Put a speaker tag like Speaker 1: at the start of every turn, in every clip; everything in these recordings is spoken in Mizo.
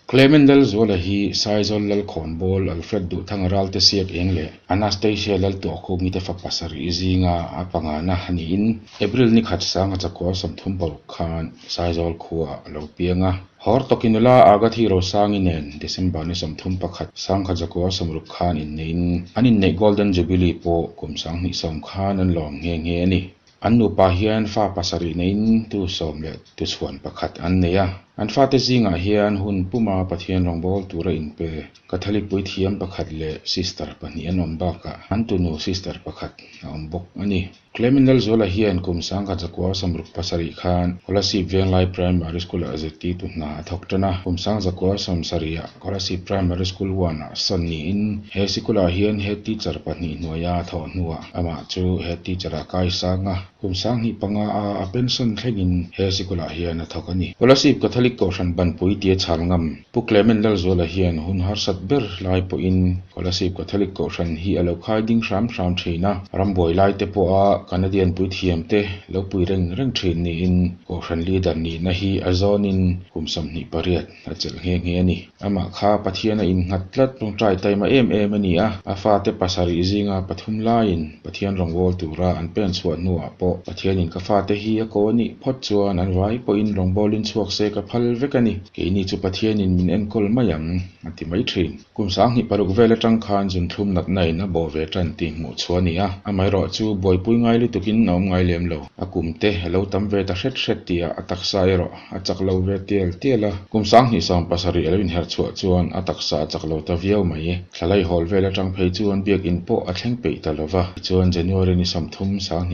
Speaker 1: Clement Lalzuala hi Saizawl Lalkhawnbawl Alfred Duhthanga Ralte Siak Eng leh Anastasia Laltuahkhumi te fa pasarih zinga a pangana a niin April ni khat sanga chakua 36 khan Saizawl khuaah a lo piang a. Hawr tawkin nula Agathi Rosangi nen December ni 31 1960 khan inneihin an inneih Golden Jubilee pawh kum 2010 khan an lawm nghe nghe a ni. An nupa hian fa pasarih neiin tu sawm leh tuchhuan pakhat an nei a. An fate zingah hian hun puma Pathian rawngbâwl tura inpe Catholic puithiam pakhat leh sister pahnih an awm bakah an tunu sister pakhat a awm bawk a ni. Clement Lalzuala hian kum 1967 khan Kolasib Venglai Primary School-ah zirtirtu hna a thawk tan a. Kum 1970-ah Kolasib Primary School one-ah sawn niin he sikulah hian head teacher pahnih hnuaia a thawh hnuah amah chu head teacher-ah kai sang a. Kum 2005-a a pension thlengin he sikulah hian a thawk a ni. Kolasib Catholic Kohhran Banpui tia chhal ngam Pu Clement Lalzuala hian hun harsat ber lai pawhin Kolasib Catholic Kohhran hi a lo khai ding hram hram thin a, rambuai lai te pawha Canadian puithiam te lo pui reng reng thin niin Kohhran leader nihna hi a zawnin kum 28 a chelh nghe nghe a ni. Amah kha Pathian a innghat tlat tawngtai taima em em a ni a, a fate pasarih zinga pathum laiin Pathian rawngbâwl tura an pen chhuah hnuah pawh Pathianin ka fate hi a ko a nih phawt chuan an vai pawhin rawngbâwlin chhuak se ka phal vek a ni. Keini chu Pathianin min enkawl mai ang, a ti mai thin. Kum 2006 vel atang khan zunthlum natna in a bawh ve tan tih hmuh chhuah a ni a, amaherawh chu buaipui ngai lutukin a awm ngai lem lo. A kum te a lo tam ve ta hret hret tihah a taksa erawh a chak lo ve tial tial a. Kum 2070 a lo inherh chhuah chuan a taksa a chak lo ta viau mai. Thlalai hawl vel atang phei chuan biakinn pawh a thleng peih ta lo va. Tichuan January ni 30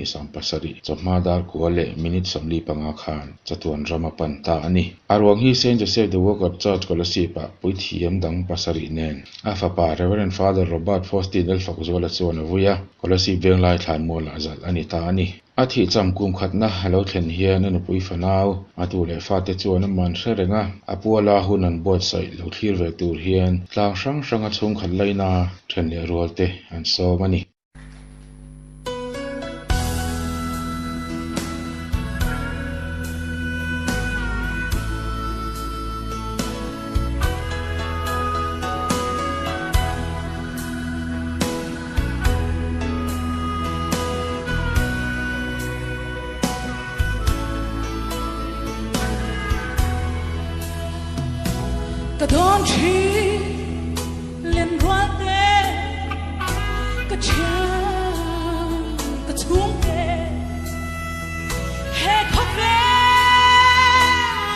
Speaker 1: 2070 chawhma dar kua leh minute 45 khan chatuan ram a pan ta a ni. A ruang hi Saint Joseph the Worker Church Kolasib-ah puithiam dang pasarih nen a fapa Reverend Father Robert Faustin Lalfakzuala chuan a vui a, Kolasib Venglai Thlanmualah zalh a ni ta a ni. A thihcham kum khatna a lo thlen hian a nupui fanau, a tu leh fate chuan a man hre reng a, a puala hun an buatsaih lo thlir ve tur hian tlang hrang hranga chhungkhat laina then leh rual te an sawm a ni.
Speaker 2: Ka dawn thin lenrual te ka thian ka chhungte he khawvel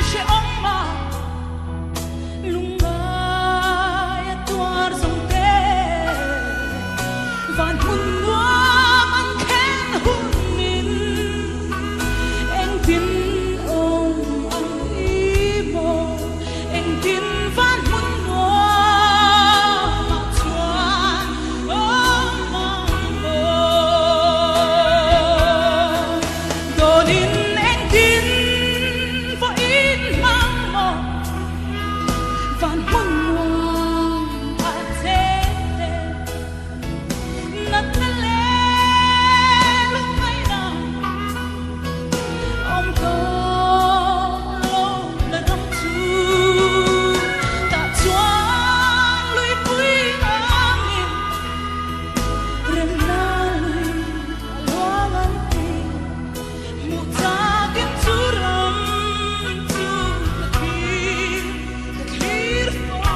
Speaker 2: hrehawm ah lungngai a tuar zawng te van hmun nuam an khen hun in engtin awm ang i maw engtin van hmun nuam ah chuan awm ang maw dawnin engtin vawiin hmang maw van hmun nuam a cheng te natna leh lungngaihna awm tawh lo la ram chu tah chuan luipui angin remna lui a luang an ti. Hmuh chakin chu ram chu ka thlir, ka thlir fo.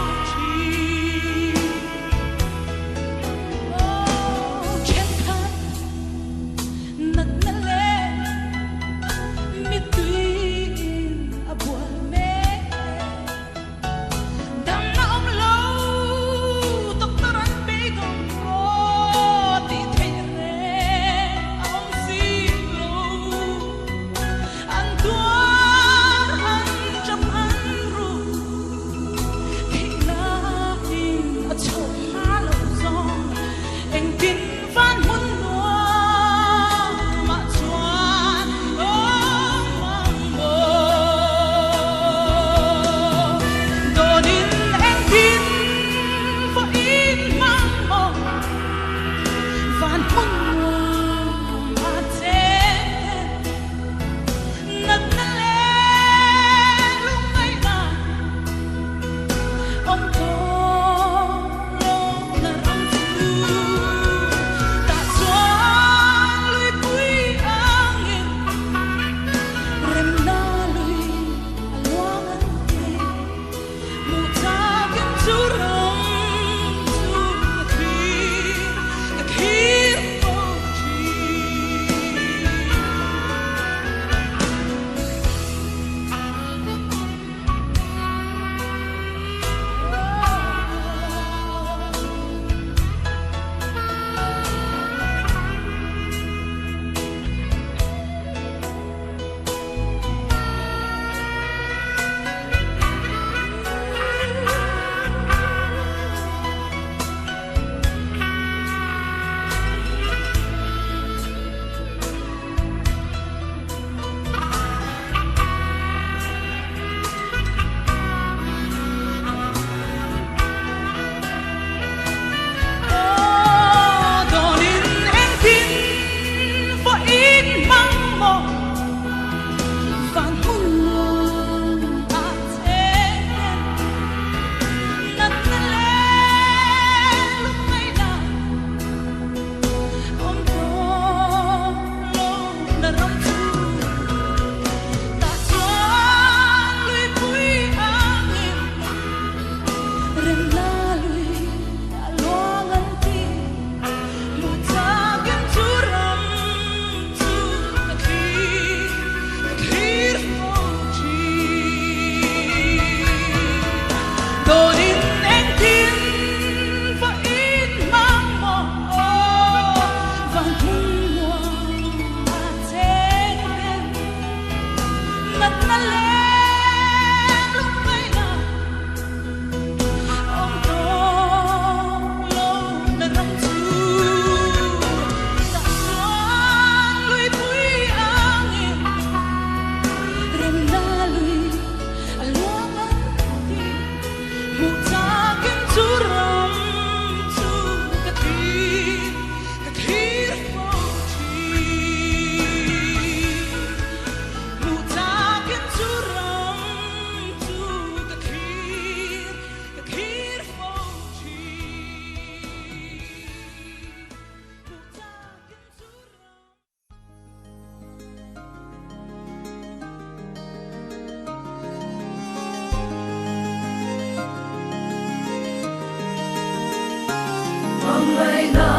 Speaker 2: Hmangaihna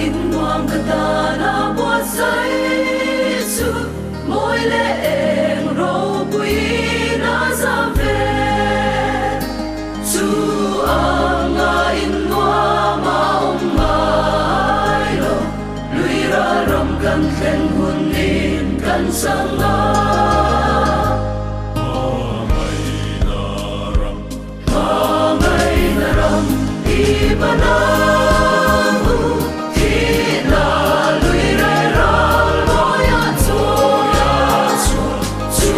Speaker 2: in nuam ka tana buatsaih chu mawi leh eng ropuiin a zam ve. Chu anga in nuam a awm ngai lo, lui ral ram kan thlen hunin kan chang a.
Speaker 3: Hmangaihna ram.
Speaker 2: Hmangaihna ram i panang u, thihna lui reh ral mawiah chuan chu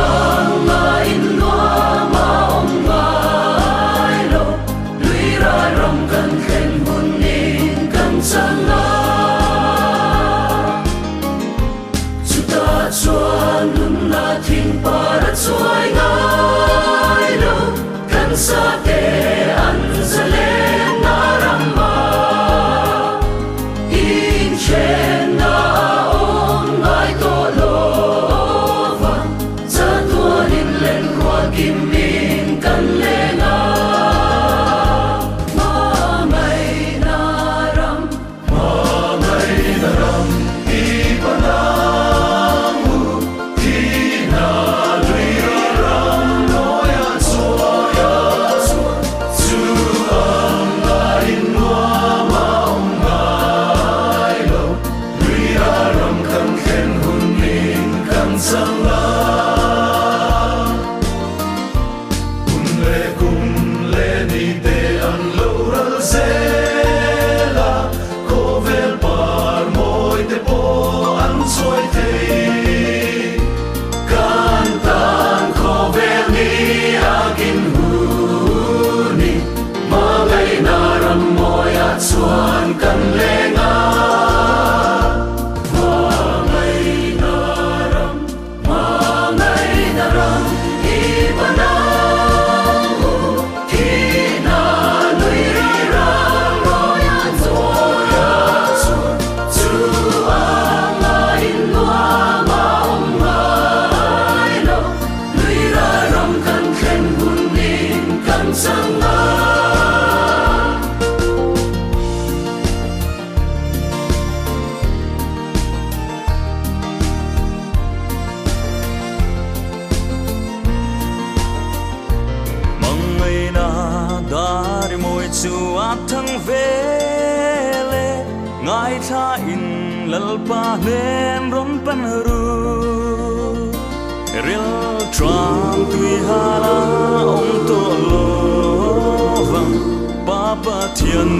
Speaker 2: anga in nuam a awm ngai lo, lui ral ram kan thlen hunin kan chang a. Chutah chuan nunna thing par a chuai ngai lo, kan sate an zalen na ram a. Inthenna a awm ngai tawh lo va, chatuanin lenrual kimin kan leng a. Hmangaihna ram.
Speaker 3: Hmangaihna ram i panang u, thihna lui ram nawiah chuan chu anga in nuam a awm ngai lo, lui ram kan thlen hunin kan chang a. Hun leh kum leh ni te an lo ral zel a, khawvel par mawi te pawh an chuai thei. Kan tan khawvel ni a kin hunin, hmangaihna ram mawiah chuan kan leng a.
Speaker 2: Hmangaihna ram, hmangaihna ram i panang u, thihna lui ram mawiah chuan chu anga in nuam a awm ngai lo, lui ram kan thlen hunin kan chang a.
Speaker 4: Hmangaihna dar mawi chu a thang vel e, ngaithla in Lalpa hnen rawn pan ru. Ril tram tui hala awm tawh lo vang, Pa Pathian